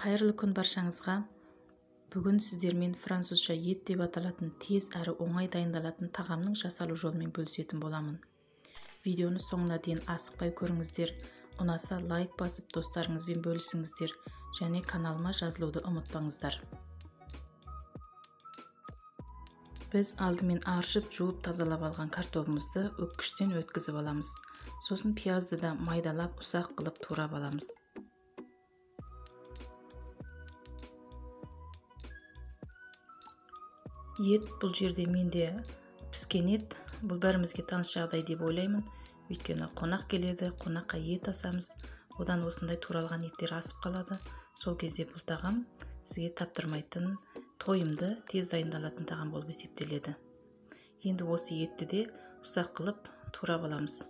Қайырлы күн баршаңызға. Бүгін сіздермен французша ет деп аталатын тез әрі оңай дайындалатын тағамның жасалу жолымен бөлісетін боламын. Видеоны соңына дейін асықпай көріңіздер. Ұнаса лайк басып достарыңызбен бөлісіңіздер және каналыма жазылуды ұмытпаңыздар. Біз алдымен аршып, жуып, тазалап алған картобымызды өккіштен өткізіп аламыз. Сосын пиязды да майдалап, ұсақ қылып турап аламыз. Ет бұл жерде менде піскен ет, бұл бәрімізге таныс жағдай деп ойлаймын. Өйткені қонақ келеді, қонаққа ет асамыз, одан осындай туралған еттер асып қалады. Сол кезде бұл тағам сізге таптырмайтын, тойымды, тез дайындалатын тағам болып есептеледі. Енді осы етті де ұсақ қылып турап аламыз.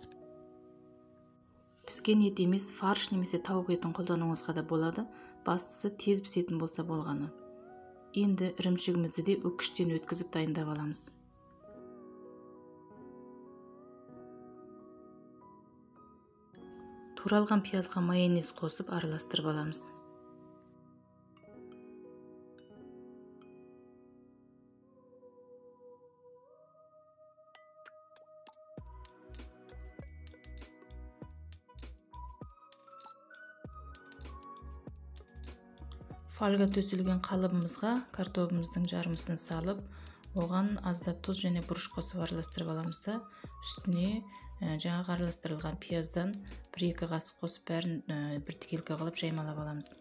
Піскен ет емес, фарш немесе тауық етін қолдануыңызға да болады. Бастысы тез пісетін болса болғаны. Енді ірімшігімізді де өккіштен өткізіп дайындап аламыз. Туралған пиязға майонез қосып араластырып аламыз. Фольга төселген қалыбымызға картобымыздың жарымысын салып, оған аздап тұз және бұрыш қосып араластырып аламыз да, үстіне жаңағы араластырылған пияздан 1-2 қасық қосып бәрін біртекелкі қылып жаймалап аламыз.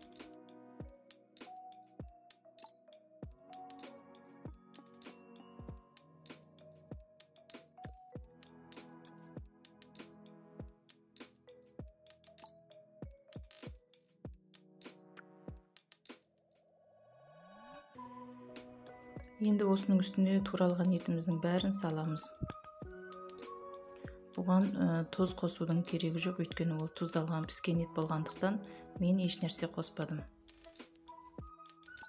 Енді осының үстіне туралған етіміздің бәрін саламыз. Бұған тұз қосудың керегі жоқ, өйткені ол тұздалған піскен ет болғандықтан мен еш нәрсе қоспадым.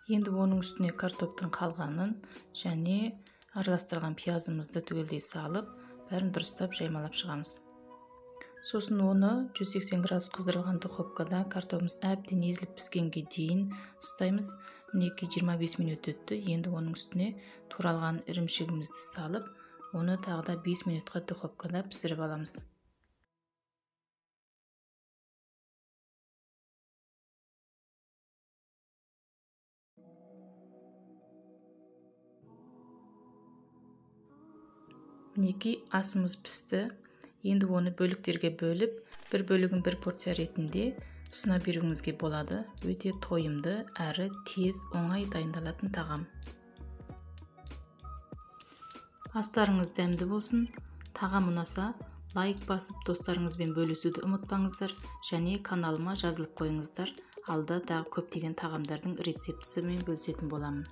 Енді оның үстіне картоптың қалғанын және араластырған пиязымызды түгелдей салып, бәрін дұрыстап жаймалап шығамыз. Сосын оны 180 градус қыздырылған духовкада картобымыз әбден езіліп піскенге дейін ұстаймыз. Мінекей 25 минут өтті. Енді оның үстіне туралған ірімшігімізді салып, оны тағы да 5 минутқа духовкада пісіріп аламыз. Мінекей асымыз пісті. Енді оны бөліктерге бөліп, бір бөлігін бір порция ретінде ұсына беруіңізге болады. Өте тойымды әрі тез, оңай дайындалатын тағам. Астарыңыз дәмді болсын. Тағам ұнаса, лайк басып достарыңызбен бөлісуді ұмытпаңыздар және каналыма жазылып қойыңыздар. Алда тағы көптеген тағамдардың рецептісімен бөлісетін боламын.